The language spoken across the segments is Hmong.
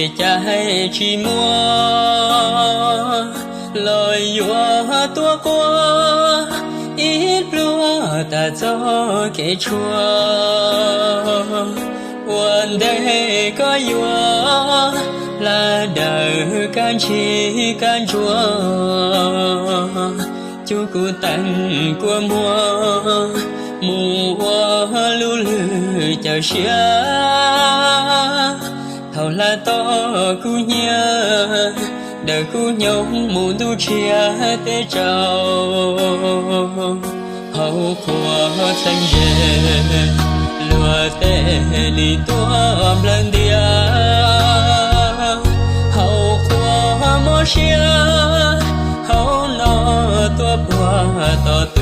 Cas hais tsis muaj los yuav tuaj quaj ib pluag tas txoj kev tshuaj. Ua ntej koj yuav hla dawm kab ntsig kab ntsuag, cuj kuv teem kua muag mus ua lub lwg cawm siab. Thaum hla toj kub hnyiab, dawm kub hnyo mus ntuj tsiab teb tsaus. Hauv qhua txheem ze, luag tej nim tuaj nplawm ntias. Hauv qhua mob siab, hauv no tuaj puag tom tw.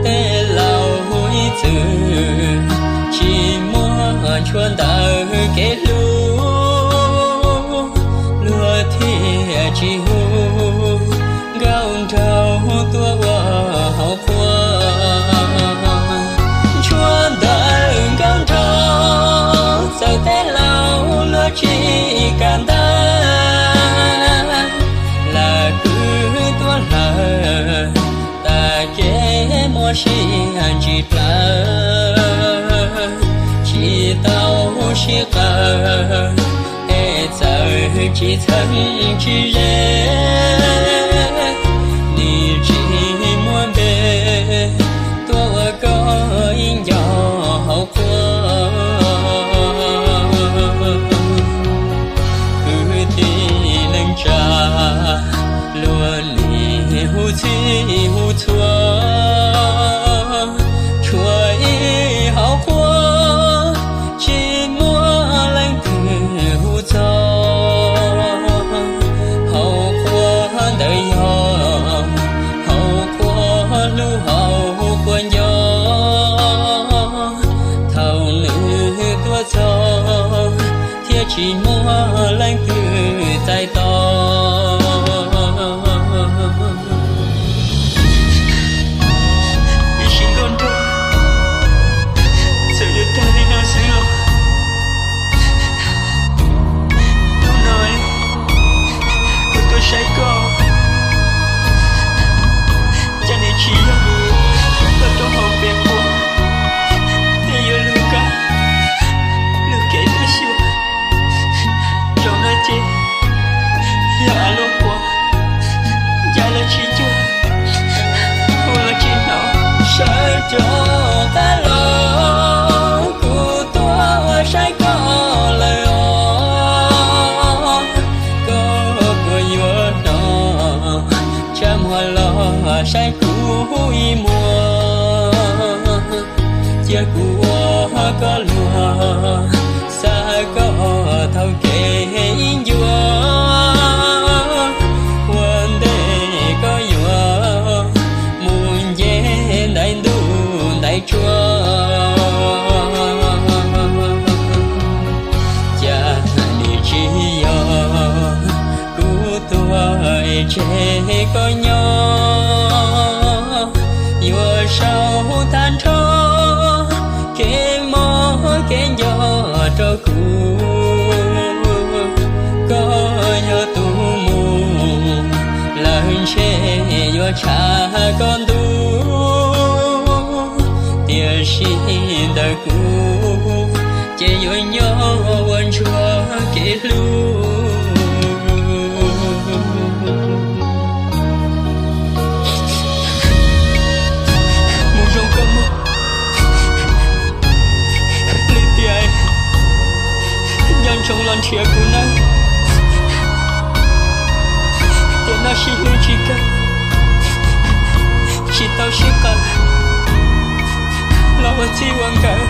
Tej laus ib txwm tsis muaj ntshua ntawm kev hlub, luag thiaj tsis hu nkauj nraug tuaj ua hauv qhua. Ntshua ntawm nkauj nraug txawm tej laus luag tsis kam ntag, lam kwv tuaj hlawv tas kev muaj sij hawm ntsis plawv, tsis tau sib qawm es txawm tsis txheeb tsis ze, nim tsis muaj npe tuaj ua koj ib nco hauv qhua. Kwv tij neej tsa luag nim hu txhij hu txhua, tshuav ib hauv qhua tsis muaj leej twg hu txog. Hauv qhua ntawd yog hauv qhua hlub hauv qhua nco. Thaum nws tuaj txog thiaj tsis muaj leej twg txais tos. Ib sim nkauj nraug, txawm yuav tag li no xwb los hnub no kuv tuaj saib koj, cas nim tsis yog koj tuaj hauv pes quav, thiaj yuav lug kab lug kev tuaj xyuas. Zaum no ces yog av luaj quav, ncav los tsis cuag, hu los tsis hnov. Sawv rov qab los, kuv tuaj saib koj lawm os. Koj puas yuav hnov, tsa muag los saib kuv ib muag, cia kuv ua koj luag, xa koj taug kev ib ncua. Ua ntej koj yuav mus nce ntaiv ntuj ntaiv tsuag, cas nim tsis yog kuv tuag es tseg koj nyob. Yuav sau tag nrho kev mob kev nco rau kuv. Koj yog tus mus lawm ntshe yuav tshav koj ntuj, tiam sis ntawm kuv ces yuav nyob ua ntsuag kev hlub. Mus zoo koj mog, lwm tiam nco ntsoov los nrhiav kuv nawb. Tiam no sib hlub tsis kawg, tsis tau sib qawm los ua txij ua nkawm.